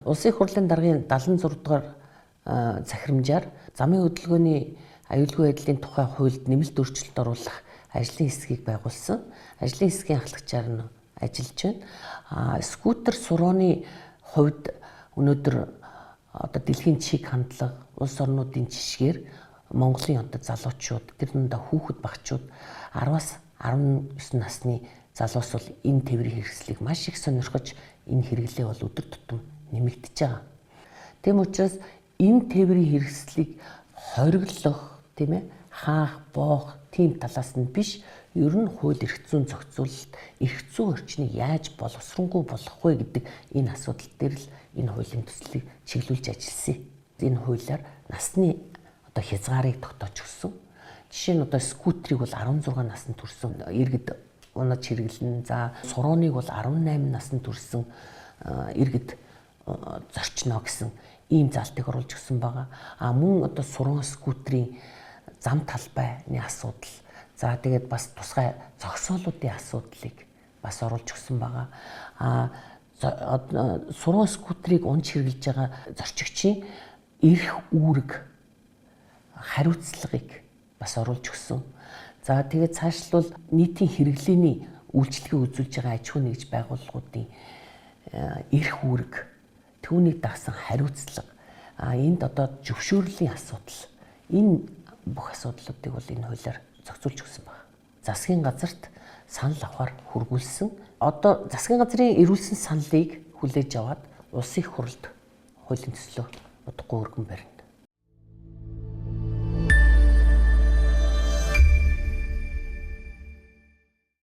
Улсын их хурлын даргын 76 дугаар захирамжаар замын хөдөлгөөний аюулгүй байдлын тухай хуульд нэмэлт өөрчлөлт оруулах ажлын хэсгийг байгуулсан. Ажлын хэсгийн ахлагчаар нь ажиллаж байна. Скутер сурооны хувьд өнөөдөр одоо дэлхийн чиг хандлага, улс орнуудын жишгээр Монголын одоо залуучууд, тэр дундаа хүүхэд багчууд 10-аас 19 насны залуус бол энэ тээврийн хэрэгслийг маш их сонирхож, энэ хэрэглээ бол өдөр тутам нэмэгдэж байгаа. Тийм учраас энэ тээврийн хэрэгслийг хориглох, тийм ээ, хаах, боох тийм талаас нь биш, ер нь хууль эрх зүйн зохицуулалт, эрх зүйн орчныг яаж боловсронгуй болгох вэ гэдэг энэ асуудал дээр л энэ хуулийн төслийг чиглүүлж ажилласан. Энэ хуулиар насны одоо хязгаарыг тогтоож өгсөн. Жишээ нь одоо скутерийг бол 16 наснд хүрсэн иргэд унаж хэрэглэнэ. За, сурооныг бол 18 наснд хүрсэн иргэд зорчно гэсэн ийм заалтыг оруулж өгсөн байгаа. А мөн одоо сурон скутерийн зам талбайны асуудал. За, тэгээд бас тусгай зогсоолуудын асуудлыг бас оруулж өгсөн байгаа. А сурон скутерийг унж хэрэглэж байгаа зорчигчийн эрх үүрэг хариуцлагыг бас оруулж өгсөн. За, тэгээд цаашлуул нийтийн хэрэглээний үйлчилгээ үзүүлж байгаа аж ахуй нэгж байгууллагуудын эрх үүрэг, түүнийг дагасан хариуцлага, энд одоо зөвшөөрлийн асуудал, энэ бүх асуудлуудыг бол энэ хуулиар зохицуулж өгсөн байна. Засгийн газарт санал авахар хүргүүлсэн. Одоо засгийн газрын эрүүлсэн саналыг хүлээж аваад Улсын их хурлд хуулийн төслөө удахгүй өргөн барина.